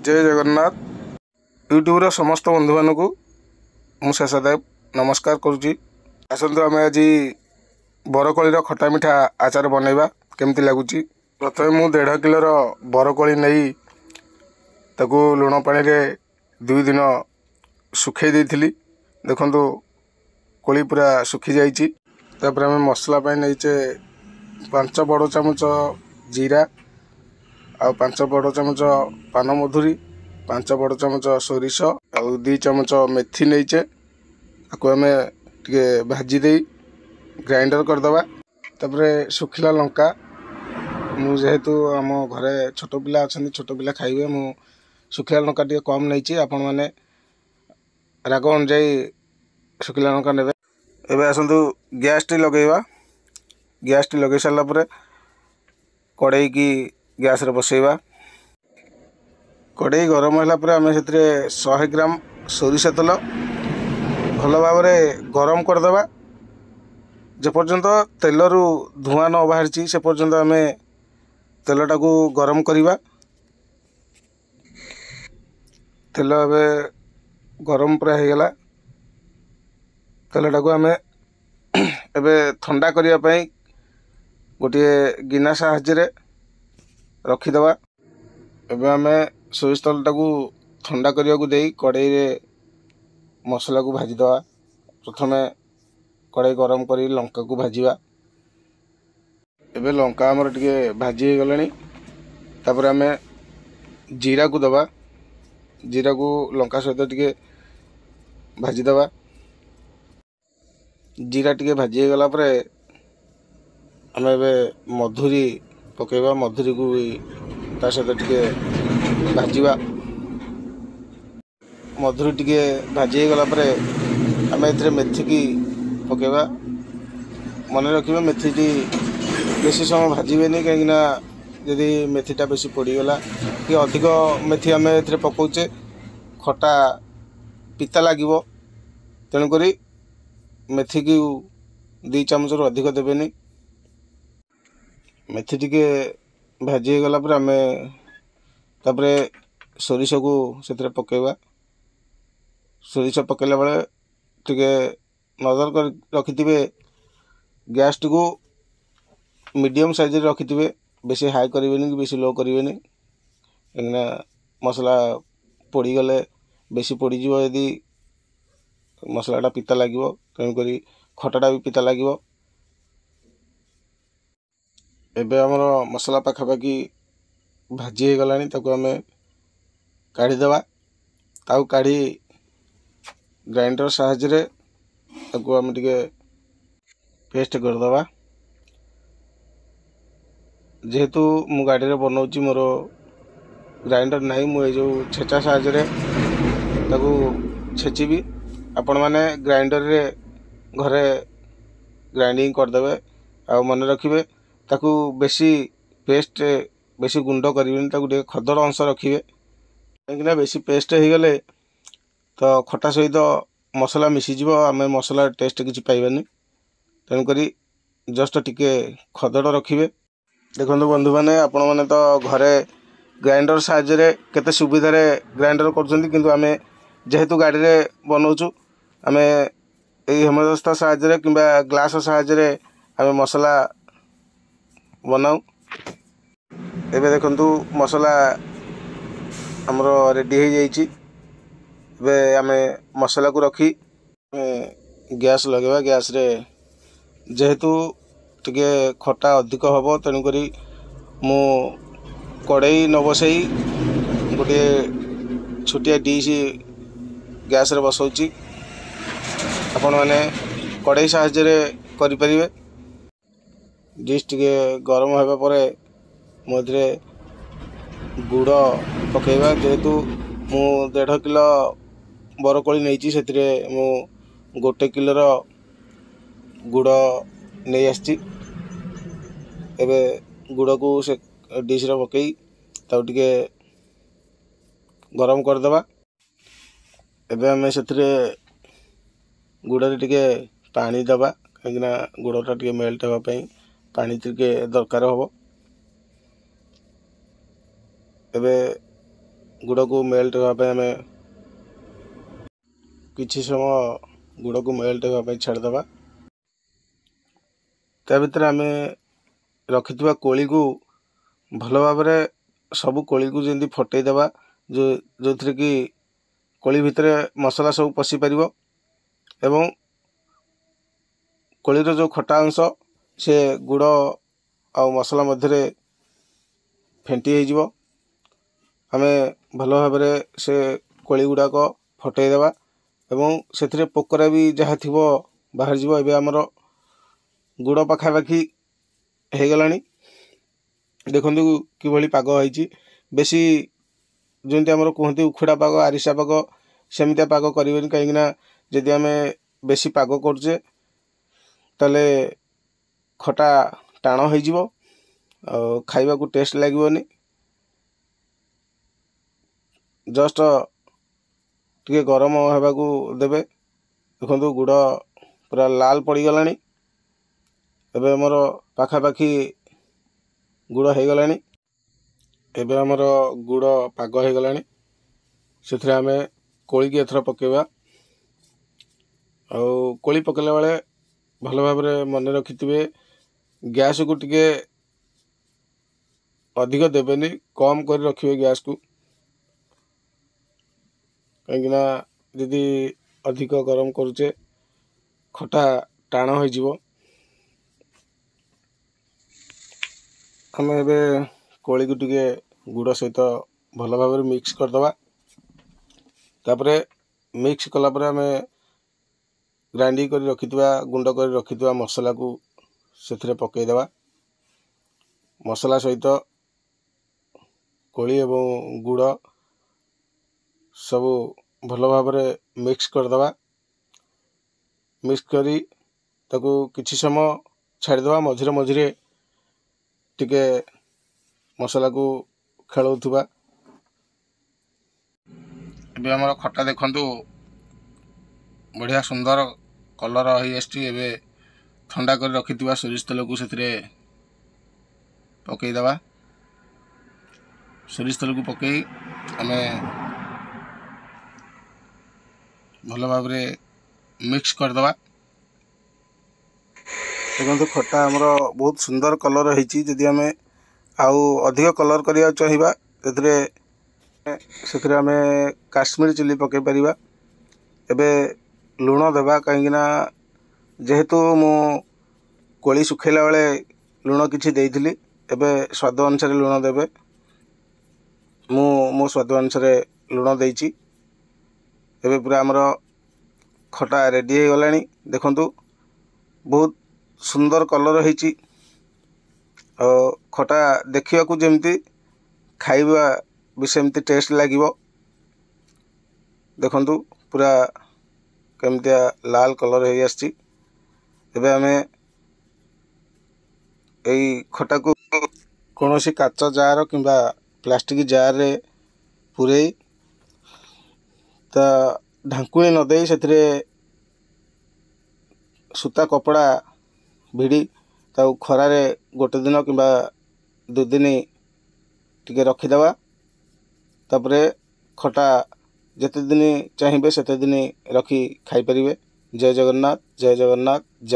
ଜୟ ଜଗନ୍ନାଥ। ୟୁଟ୍ୟୁବ୍ର ସମସ୍ତ ବନ୍ଧୁମାନଙ୍କୁ ମୁଁ ଶେଷଦେବ ନମସ୍କାର କରୁଛି। ଆସନ୍ତୁ ଆମେ ଆଜି ବରକୋଳିର ଖଟା ମିଠା ଆଚାର ବନେଇବା, କେମିତି ଲାଗୁଛି। ପ୍ରଥମେ ମୁଁ 1.5 କିଲୋର ବରକୋଳି ନେଇ ତାକୁ ଲୁଣ ପାଣିରେ 2 ଦିନ ଶୁଖାଇ ଦେଇଥିଲି। ଦେଖନ୍ତୁ କୋଳି ପୁରା ଶୁଖିଯାଇଛି। ତାପରେ ଆମେ ମସଲା ପାଇଁ ନେଇଛେ 5 ବଡ଼ ଚାମଚ ଜିରା, ଆଉ 5 ବଡ଼ ଚାମଚ ପାନମଧୁରୀ, 5 ବଡ଼ ଚାମଚ ସୋରିଷ, ଆଉ 2 ଚାମଚ ମେଥି ନେଇଛେ। ତାକୁ ଆମେ ଟିକେ ଭାଜି ଦେଇ ଗ୍ରାଇଣ୍ଡର କରିଦେବା। ତାପରେ ଶୁଖିଲା ଲଙ୍କା, ମୁଁ ଯେହେତୁ ଆମ ଘରେ ଛୋଟ ପିଲା ଅଛନ୍ତି, ଛୋଟ ପିଲା ଖାଇବେ, ମୁଁ ଶୁଖିଲା ଲଙ୍କା ଟିକେ କମ୍ ନେଇଛି। ଆପଣମାନେ ରାଗ ଅନୁଯାୟୀ ଶୁଖିଲା ଲଙ୍କା ନେବେ। ଏବେ ଆସନ୍ତୁ ଗ୍ୟାସ୍ଟି ଲଗାଇବା। ଗ୍ୟାସ୍ଟି ଲଗାଇ ସାରିଲା ପରେ କଡ଼େଇକି ଗ୍ୟାସ୍ରେ ବସାଇବା। କଡ଼େଇ ଗରମ ହେଲା ପରେ ଆମେ ସେଥିରେ 100 ଗ୍ରାମ ସୋରିଷ ତେଲ ଭଲ ଭାବରେ ଗରମ କରିଦେବା। ଯେପର୍ଯ୍ୟନ୍ତ ତେଲରୁ ଧୂଆଁ ନ ବାହାରିଛି ସେ ପର୍ଯ୍ୟନ୍ତ ଆମେ ତେଲଟାକୁ ଗରମ କରିବା। ତେଲ ଏବେ ଗରମ ପୁରା ହେଇଗଲା। ତେଲଟାକୁ ଆମେ ଏବେ ଥଣ୍ଡା କରିବା ପାଇଁ ଗୋଟିଏ ଗିନା ସାହାଯ୍ୟରେ ରଖିଦେବା। ଏବେ ଆମେ ସୋରିଷ ତେଲଟାକୁ ଥଣ୍ଡା କରିବାକୁ ଦେଇ କଡ଼େଇରେ ମସଲାକୁ ଭାଜିଦେବା। ପ୍ରଥମେ କଡ଼େଇ ଗରମ କରି ଲଙ୍କାକୁ ଭାଜିବା। ଏବେ ଲଙ୍କା ଆମର ଟିକେ ଭାଜି ହେଇଗଲାଣି। ତାପରେ ଆମେ ଜିରାକୁ ଦେବା। ଜିରାକୁ ଲଙ୍କା ସହିତ ଟିକେ ଭାଜିଦେବା। ଜିରା ଟିକେ ଭାଜି ହେଇଗଲା ପରେ ଆମେ ଏବେ ମଧୁରୀ ପକାଇବା। ମଧୁରୀକୁ ବି ତା ସହିତ ଟିକେ ଭାଜିବା। ମଧୁରୀ ଟିକେ ଭାଜି ହେଇଗଲା ପରେ ଆମେ ଏଥିରେ ମେଥିକି ପକାଇବା। ମନେ ରଖିବେ ମେଥିଟି ବେଶୀ ସମୟ ଭାଜିବେନି, କାହିଁକିନା ଯଦି ମେଥିଟା ବେଶୀ ପୋଡ଼ିଗଲା କି ଅଧିକ ମେଥି ଆମେ ଏଥିରେ ପକାଉଛେ ଖଟା ପିତା ଲାଗିବ। ତେଣୁକରି ମେଥିକି 2 ଚାମଚରୁ ଅଧିକ ଦେବେନି। ମେଥି ଟିକେ ଭାଜି ହେଇଗଲା ପରେ ଆମେ ତାପରେ ସୋରିଷକୁ ସେଥିରେ ପକାଇବା। ସୋରିଷ ପକାଇଲା ବେଳେ ଟିକେ ନଜର କରି ରଖିଥିବେ, ଗ୍ୟାସ୍ଟିକୁ ମିଡ଼ିୟମ୍ ସାଇଜ୍ରେ ରଖିଥିବେ, ବେଶୀ ହାଇ କରିବେନି କି ବେଶୀ ଲୋ କରିବେନି, କାହିଁକିନା ମସଲା ପୋଡ଼ିଗଲେ ବେଶୀ ପୋଡ଼ିଯିବ, ଯଦି ମସଲାଟା ପିତା ଲାଗିବ, ତେଣୁକରି ଖଟାଟା ବି ପିତା ଲାଗିବ। ଏବେ ଆମର ମସଲା ପାଖାପାଖି ଭାଜି ହେଇଗଲାଣି, ତାକୁ ଆମେ କାଢ଼ିଦେବା। ତାକୁ କାଢ଼ି ଗ୍ରାଇଣ୍ଡର ସାହାଯ୍ୟରେ ତାକୁ ଆମେ ଟିକେ ପେଷ୍ଟ କରିଦେବା। ଯେହେତୁ ମୁଁ ଗାଡ଼ିରେ ବନାଉଛି, ମୋର ଗ୍ରାଇଣ୍ଡର ନାହିଁ, ମୁଁ ଏଇ ଯେଉଁ ଛେଚା ସାହାଯ୍ୟରେ ତାକୁ ଛେଚିବି। ଆପଣମାନେ ଗ୍ରାଇଣ୍ଡରରେ ଘରେ ଗ୍ରାଇଣ୍ଡିଙ୍ଗ କରିଦେବେ। ଆଉ ମନେ ରଖିବେ ତାକୁ ବେଶୀ ପେଷ୍ଟ ବେଶୀ ଗୁଣ୍ଡ କରିବେନି, ତାକୁ ଟିକେ ଖଦଡ଼ ଅଂଶ ରଖିବେ, କାହିଁକିନା ବେଶୀ ପେଷ୍ଟ ହେଇଗଲେ ତ ଖଟା ସହିତ ମସଲା ମିଶିଯିବ, ଆମେ ମସଲା ଟେଷ୍ଟ କିଛି ପାଇବାନି। ତେଣୁକରି ଜଷ୍ଟ ଟିକେ ଖଦଡ଼ ରଖିବେ। ଦେଖନ୍ତୁ ବନ୍ଧୁମାନେ, ଆପଣମାନେ ତ ଘରେ ଗ୍ରାଇଣ୍ଡର ସାହାଯ୍ୟରେ କେତେ ସୁବିଧାରେ ଗ୍ରାଇଣ୍ଡର କରୁଛନ୍ତି, କିନ୍ତୁ ଆମେ ଯେହେତୁ ଗାଡ଼ିରେ ବନାଉଛୁ, ଆମେ ଏଇ ହେମଦସ୍ତା ସାହାଯ୍ୟରେ କିମ୍ବା ଗ୍ଲାସ ସାହାଯ୍ୟରେ ଆମେ ମସଲା ବନାଉ। ଏବେ ଦେଖନ୍ତୁ ମସଲା ଆମର ରେଡ଼ି ହେଇଯାଇଛି। ଏବେ ଆମେ ମସଲାକୁ ରଖି ଆମେ ଗ୍ୟାସ୍ ଲଗାଇବା। ଗ୍ୟାସ୍ରେ ଯେହେତୁ ଟିକେ ଖଟା ଅଧିକ ହେବ, ତେଣୁକରି ମୁଁ କଡ଼େଇ ନ ବସାଇ ଗୋଟିଏ ଛୋଟିଆ ଡିସ୍ ଗ୍ୟାସ୍ରେ ବସାଉଛି। ଆପଣମାନେ କଡ଼େଇ ସାହାଯ୍ୟରେ କରିପାରିବେ। ଡିସ୍ ଟିକେ ଗରମ ହେବା ପରେ ମୁଁ ଏଥିରେ ଗୁଡ଼ ପକାଇବା। ଯେହେତୁ ମୁଁ 1.5 କିଲୋ ବରକୋଳି ନେଇଛି, ସେଥିରେ ମୁଁ 1 କିଲୋର ଗୁଡ଼ ନେଇ ଆସିଛି। ଏବେ ଗୁଡ଼କୁ ସେ ଡିସ୍ରେ ପକାଇ ତାକୁ ଟିକେ ଗରମ କରିଦେବା। ଏବେ ଆମେ ସେଥିରେ ଗୁଡ଼ରେ ଟିକେ ପାଣି ଦେବା, କାହିଁକିନା ଗୁଡ଼ଟା ଟିକେ ମେଲ୍ଟ ହେବା ପାଇଁ ପାଣି ଟିକେ ଦରକାର ହେବ। ଏବେ ଗୁଡ଼କୁ ମେଲ୍ଟ ହେବା ପାଇଁ ଆମେ କିଛି ସମୟ ଗୁଡ଼କୁ ମେଲ୍ଟ ହେବା ପାଇଁ ଛାଡ଼ିଦେବା। ତା ଭିତରେ ଆମେ ରଖିଥିବା କୋଳିକୁ ଭଲ ଭାବରେ ସବୁ କୋଳିକୁ ଯେମିତି ଫଟେଇ ଦେବା, ଯେଉଁଥିରେ କି କୋଳି ଭିତରେ ମସଲା ସବୁ ପଶି ପାରିବ ଏବଂ କୋଳିର ଯେଉଁ ଖଟା ଅଂଶ ସେ ଗୁଡ଼ ଆଉ ମସଲା ମଧ୍ୟରେ ଫେଣ୍ଟି ହେଇଯିବ। ଆମେ ଭଲ ଭାବରେ ସେ କୋଳି ଗୁଡ଼ାକ ଫଟେଇ ଦେବା ଏବଂ ସେଥିରେ ପୋକରା ବି ଯାହା ଥିବ ବାହାରିଯିବ। ଏବେ ଆମର ଗୁଡ଼ ପାଖାପାଖି ହେଇଗଲାଣି। ଦେଖନ୍ତୁ କିଭଳି ପାଗ ହେଇଛି। ବେଶୀ ଯେମିତି ଆମର କୁହନ୍ତି ଉଖୁଡ଼ା ପାଗ, ଆରିସା ପାଗ, ସେମିତିଆ ପାଗ କରିବେନି, କାହିଁକିନା ଯଦି ଆମେ ବେଶୀ ପାଗ କରୁଛେ ତାହେଲେ ଖଟା ଟାଣ ହେଇଯିବ ଆଉ ଖାଇବାକୁ ଟେଷ୍ଟ ଲାଗିବନି। ଜଷ୍ଟ ଟିକେ ଗରମ ହେବାକୁ ଦେବେ। ଦେଖନ୍ତୁ ଗୁଡ଼ ପୁରା ଲାଲ ପଡ଼ିଗଲାଣି। ଏବେ ଆମର ପାଖାପାଖି ଗୁଡ଼ ହେଇଗଲାଣି। ଏବେ ଆମର ଗୁଡ଼ ପାଗ ହେଇଗଲାଣି। ସେଥିରେ ଆମେ କୋଳିକି ଏଥର ପକାଇବା। ଆଉ କୋଳି ପକାଇଲା ବେଳେ ଭଲ ଭାବରେ ମନେ ରଖିଥିବେ, ଗ୍ୟାସ୍କୁ ଟିକେ ଅଧିକ ଦେବେନି, କମ୍ କରି ରଖିବେ ଗ୍ୟାସ୍କୁ, କାହିଁକିନା ଯଦି ଅଧିକ ଗରମ କରୁଛେ ଖଟା ଟାଣ ହୋଇଯିବ। ଆମେ ଏବେ କୋଳିକୁ ଟିକେ ଗୁଡ଼ ସହିତ ଭଲ ଭାବରେ ମିକ୍ସ କରିଦେବା। ତାପରେ ମିକ୍ସ କଲା ପରେ ଆମେ ଗ୍ରାଇଣ୍ଡିଙ୍ଗ କରି ରଖିଥିବା, ଗୁଣ୍ଡ କରି ରଖିଥିବା ମସଲାକୁ ସେଥିରେ ପକାଇଦେବା। ମସଲା ସହିତ କୋଳି ଏବଂ ଗୁଡ଼ ସବୁ ଭଲ ଭାବରେ ମିକ୍ସ କରିଦେବା। ମିକ୍ସ କରି ତାକୁ କିଛି ସମୟ ଛାଡ଼ିଦେବା। ମଝିରେ ମଝିରେ ଟିକେ ମସଲାକୁ ଖେଳଉଥିବା। ଏବେ ଆମର ଖଟା ଦେଖନ୍ତୁ ବଢ଼ିଆ ସୁନ୍ଦର କଲର୍ ହେଇଆସିଛି। ଏବେ ଥଣ୍ଡା କରି ରଖିଥିବା ସୋରିଷ ତେଲକୁ ସେଥିରେ ପକାଇଦେବା। ସୋରିଷ ତେଲକୁ ପକାଇ ଆମେ ଭଲ ଭାବରେ ମିକ୍ସ କରିଦେବା। ଦେଖନ୍ତୁ ଖଟା ଆମର ବହୁତ ସୁନ୍ଦର କଲର୍ ହେଇଛି। ଯଦି ଆମେ ଆଉ ଅଧିକ କଲର୍ କରିବାକୁ ଚାହିଁବା ସେଥିରେ ଆମେ କାଶ୍ମୀରୀ ଚିଲି ପକାଇ ପାରିବା। ଏବେ ଲୁଣ ଦେବା, କାହିଁକିନା ଯେହେତୁ ମୁଁ କୋଳି ଶୁଖେଇଲା ବେଳେ ଲୁଣ କିଛି ଦେଇଥିଲି, ଏବେ ସ୍ୱାଦ ଅନୁସାରେ ଲୁଣ ଦେବେ। ମୁଁ ମୋ ସ୍ୱାଦ ଅନୁସାରେ ଲୁଣ ଦେଇଛି। ଏବେ ପୁରା ଆମର ଖଟା ରେଡ଼ି ହେଇଗଲାଣି। ଦେଖନ୍ତୁ ବହୁତ ସୁନ୍ଦର କଲର୍ ହେଇଛି। ଆଉ ଖଟା ଦେଖିବାକୁ ଯେମିତି, ଖାଇବା ବି ସେମିତି ଟେଷ୍ଟ ଲାଗିବ। ଦେଖନ୍ତୁ ପୁରା କେମିତିଆ ଲାଲ କଲର୍ ହେଇ ଆସିଛି। ଏବେ ଆମେ ଏଇ ଖଟାକୁ କୌଣସି କାଚ ଜାର କିମ୍ବା ପ୍ଲାଷ୍ଟିକ୍ ଜାର୍ରେ ପୂରେଇ ତା ଢାଙ୍କୁଣୀ ନ ଦେଇ ସେଥିରେ ସୂତା କପଡ଼ା ଭିଡ଼ି ତାକୁ ଖରାରେ ଗୋଟେ ଦିନ କିମ୍ବା 2 ଦିନ ଟିକେ ରଖିଦେବା। ତାପରେ ଖଟା ଯେତେ ଦିନ ଚାହିଁବେ ସେତେ ଦିନ ରଖି ଖାଇପାରିବେ। ଜୟ ଜଗନ୍ନାଥ, ଜୟ ଜଗନ୍ନାଥ, ଜୟ।